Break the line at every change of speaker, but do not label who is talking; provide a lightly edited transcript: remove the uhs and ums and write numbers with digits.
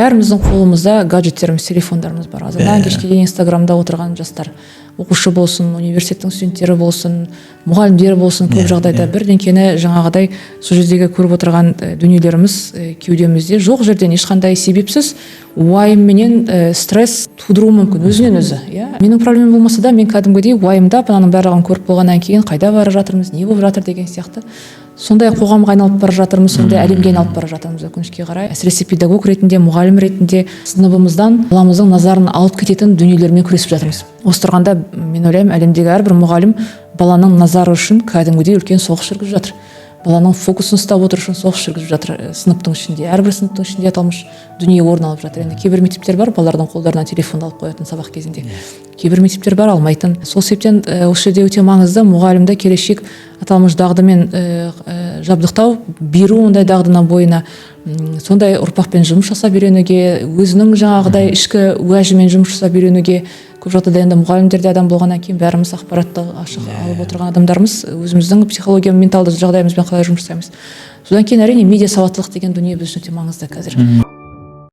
Бәріміздің қолымызда гаджеттеріміз, телефондарымыз бар. Азаннан кешке дейін Инстаграмда отырған жастар, оқушы болсын, университеттің студенттері болсын, мұғалімдер болсын, көп жағдайда бірдеңкені жаңағыдай сол жердегі көріп отырған дүниелеріміз кеудемізде жоқ жерден, ешқандай себепсіз уайым менен стресс тудыруы мүмкін өзінен өзі, иә. Менің проблемам болмаса да, мен кәдімгідей уайымдап, ананың барлығын көріп болғаннан кейін, қайда бара жатырмыз, не болып жатыр деген сияқты, сондай қоғамға айналып бара жатырмыз, сондай әлемге айналып бара жатырмыз, өкінішке қарай. Әсіресе педагог ретінде, мұғалім ретінде сыныбымыздан баламыздың назарын алып кететін дүниелермен күресіп жатырмыз. Осы тұрғанда мен ойлаймын, әлемдегі әрбір мұғалім баланың назары үшін кәдімгідей үлкен соғыс жүргізіп жатыр, баланың фокусын ұстап отыру үшін соғыс жүргізіп жатыр. Сыныптың ішінде, әрбір сыныптың ішінде аталмыш дүние орын алып жатыр. Енді кейбір мектептер бар, балалардың қолдарына телефон алып қоятын сабақ кезінде, кейбір мектептер бар, алмайтын. Сол себептен осы жерде өте маңызды мұғалімді келешек аталмыш дағдымен жабдықтау беру, ондай дағдыны бойына, сондай ұрпақпен жұмыс жасап үйренуге, өзінің жаңағыдай ішкі уәжімен жұмыс жасап үйренуге. Көп жағдайда енді мұғалімдер де адам болғаннан кейін, бәріміз ақпаратты ашық алып отырған адамдармыз, өзіміздің психология, менталды жағдайымызбен қалай жұмыс жасаймыз. Содан кейін, әрине, медиа сауаттылық деген дүние біз үшін өте маңызды қазір.